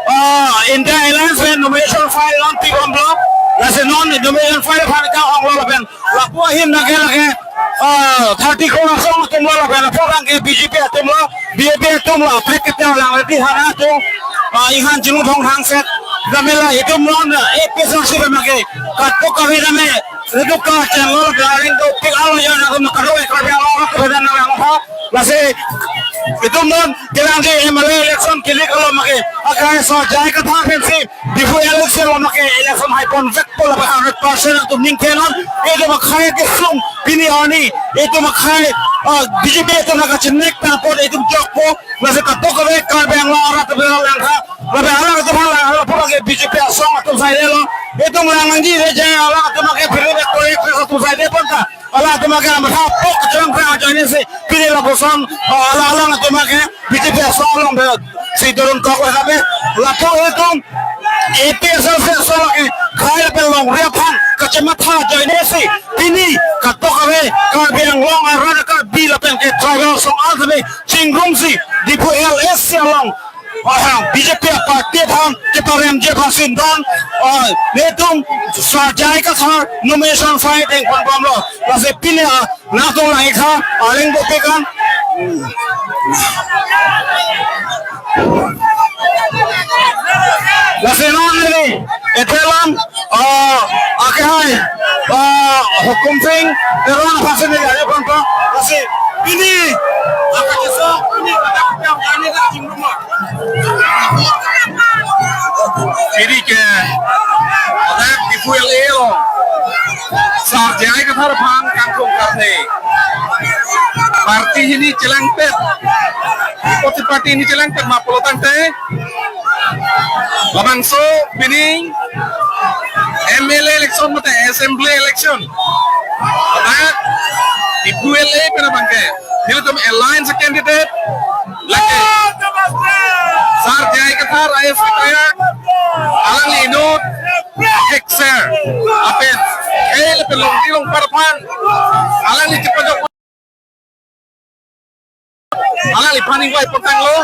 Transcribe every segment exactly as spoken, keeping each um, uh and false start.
Ah, India Alliance pen nomination file non pibomlo. Lasi non nomination file aphan kehonglo lapen lapu ahin nangke nangke, ah, thirty crore asong atum lo lapen lapu abangke B J P atum lo, B J P atum lo, pek keter lang lati hana atum, ah, inghan chinglu thong thang set. Damela itum non, ah, A P H L C pen make kadokave dame, kadokave chenglo lapen aring dopik alo ya na atum kado ekar yang lo kebedan nang lang tha. Lasi itum non kelangji M L A election kilik alo make akai so J I Kathar pensi Diphu L A C lo make election haipon vekpo lapen hundred percent atum ningke non. Itum akhei kesung pini arni itum akhei, ah, B J P atum nangkachinek tangpon itum jokpo. Lasi kadokave Karbi Anglong arat atum lang tha. Lapen alang atum lang lapu abangke B J P asong atum sailelo. Itum lang nangji le jai alang atum abangke phiri le kore kore atum saile pon ta. Alang atum abangke amatha pok jang kre ajoine si pini lapuson, ah, alang alang atum abangke B J P asong along de si doron tok le kami lapu itum A P H L C asong ke khai lapen longri aphan kachematha ajoine si pini kadokave Karbi Anglong arat Karbi lapen ke tribal asong altame chingrumsi Diphu L A C along, ah, B J P party aphan keparemji aphan sindang, ah, netum Sar J I Kathar nomination file dengponbomlo. Lasi pini, ah, nangtum lang-ik tha, aling dopik an. Lasi non neli, ethelang, ah, akehai, ah, Hukum Sing Teron aphansi neli ayo pon pa, lasi pini, ah, kacheso, pini, ah, kami kami kami rumah. Pini ke, ah, Diphu L A lo, Sar J I Kathar aphan kangkung karne. Party hini chelangpet, party, party hini chelangpet ma pulo tangte, labangso pini M L A election mate assembly election. Ladak Diphu L A pen abangke nelitum alliance candidate lake Sar J I Kathar I A S kayak, alangli inut hekser apen khei lapen longri longpar aphan alangli chepajok, alangliphan ingvai pon tanglo.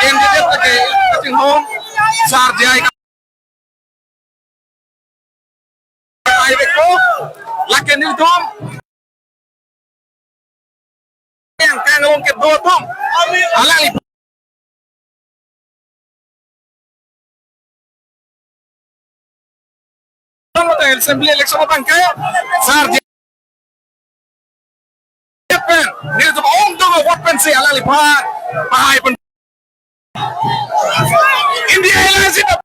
Candidate lake kachinghon Sar J I Kathar, ai vekpo, lake nelitum yang kang along kedo atum, alangli assembly election abangke Sar J I pen nelitum ongdung a-vote pensi alangliphan pahai pon. India Alliance zindabad.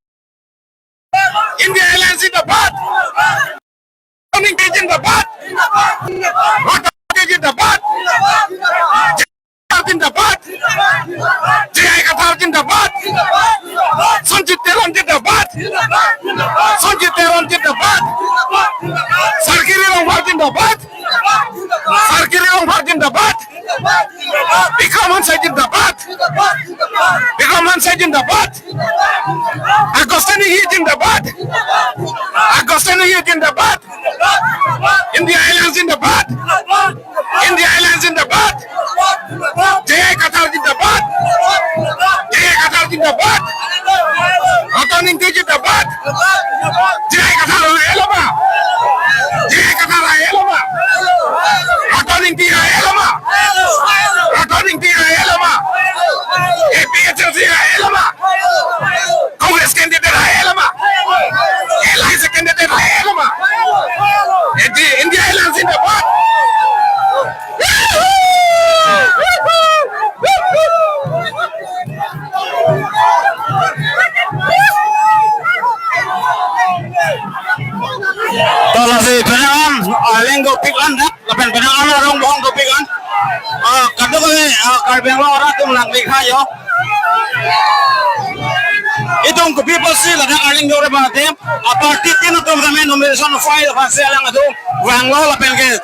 India Alliance zindabad. Rohtak India zindabad. Rohtak India zindabad. Zindabad. J I Kathar zindabad. Sanjit Teron zindabad. Sanjit Teron zindabad. Sar Giri Ronghar zindabad. Sar Giri Ronghar zindabad. Bikram Hanse zindabad. Bikram Hanse zindabad. Augustine Enghee zindabad. Augustine Enghee zindabad. India Alliance zindabad. India Alliance zindabad. J I Kathar zindabad. J I Kathar zindabad. Rohtak India zindabad. J I Kathar aheloma. J I Kathar aheloma. Rohtak India aheloma. Rohtak India aheloma. A P H L C aheloma. Congress candidate aheloma. Alliance candidate aheloma. India, India Alliance zindabad. To lasi penang an, ah, aling dopik an dak, lapen penang an arong bohong dopik an. Ah, kadokave, ah, Karbi Anglong arat atum lang-ik tha jo. Itum kopi apotsi ladak aling dore ba adim, ah, party tin atum tame nomination file aphansi alang atum vanglo lapen ke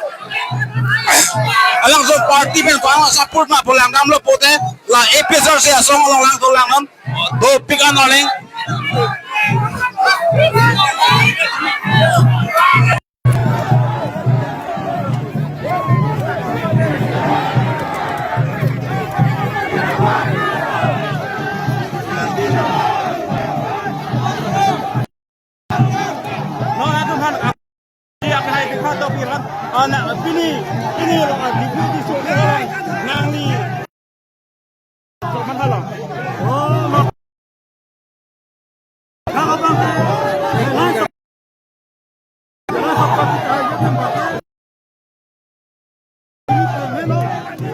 alangso party pen ko-an support ma pu langdamlo pute la A P H L C asong along lang atum langnon. Dopik an aling.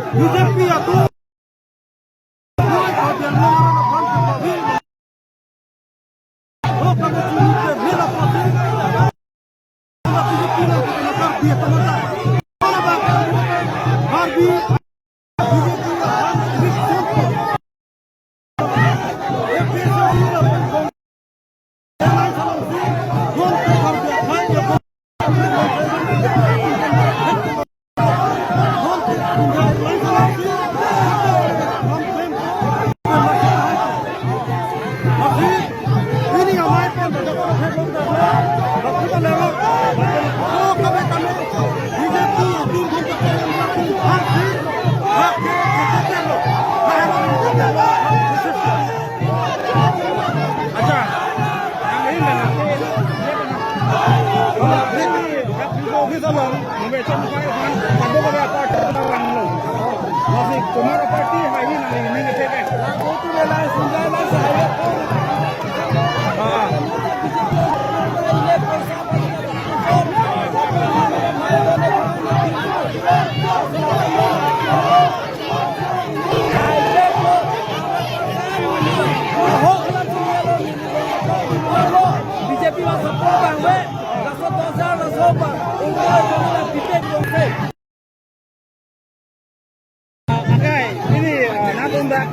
B J P atum. Acha, ang ini na. Office along, innovation five one, tabo kami apa terang lo. Masih tomorrow party, hari ini, hari ini, hari ini. Ah. B J P ba support bang be, laso dojar laso bang, ungkar joni la B J P bang se. Akai, ini, eh, natum dak.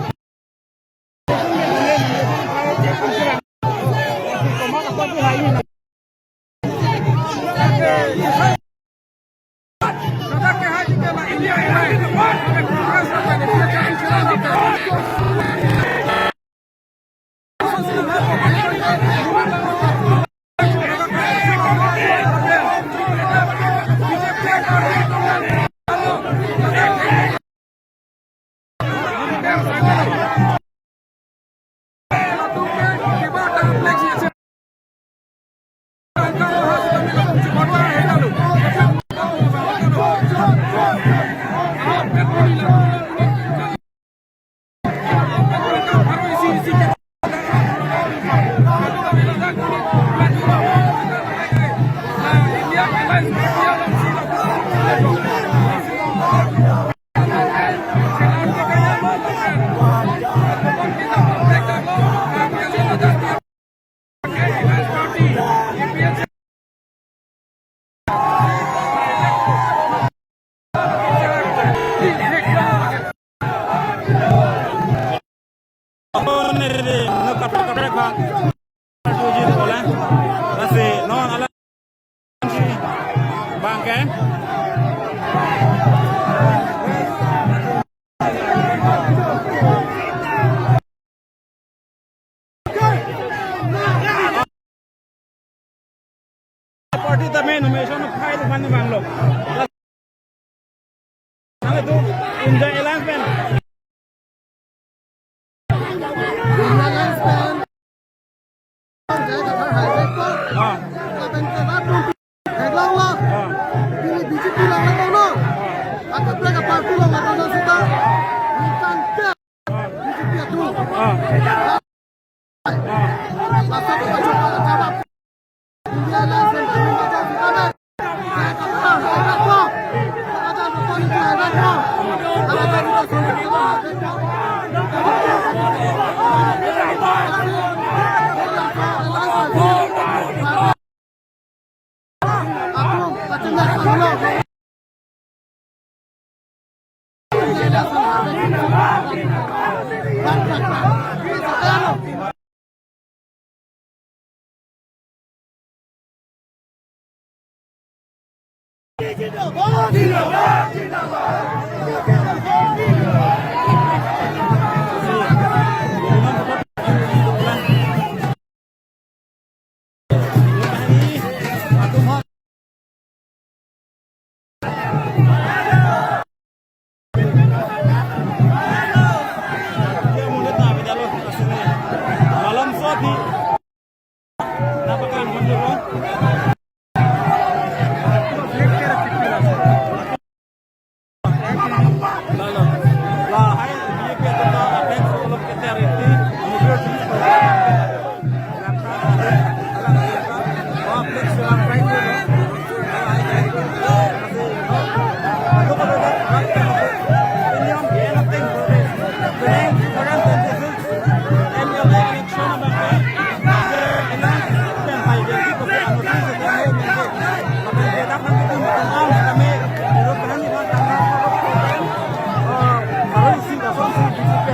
Nere, no kaprek kaprek bang. Tuji bola. Lasi non ala bangke. Party tame nomination file aphan vanglo. Nang itu Umjai Alliance pen. Umjai Alliance pen. Ah. Lapen ke bap tum theklonglo. Ah. Pini B J P along lakono. Atau mereka party along lakono sita. Bukan ke. B J P atum. Ah.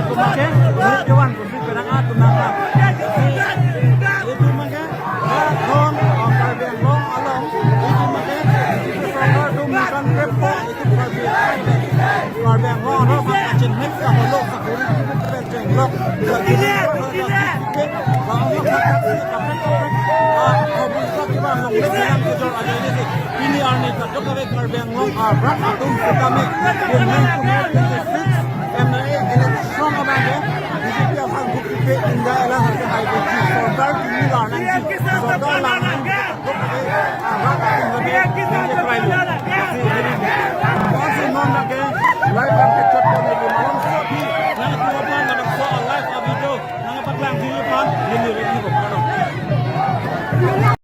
Kumake, kewan kunsi perang atum nangka. Itum make, Marathon, uh, Karbi Anglong along, itum make, itum sorkar atum ningkan krepho, itum Karbi, Karbi Anglong along, kachinghek, kaholo, kahuri, itum pen chenglok, itum pen chenglok, ah, kobun sa kiba longle bilang kejor aja ini si. Pini arni kachok kave Karbi Anglong, ah, brak atum sitame, pini atum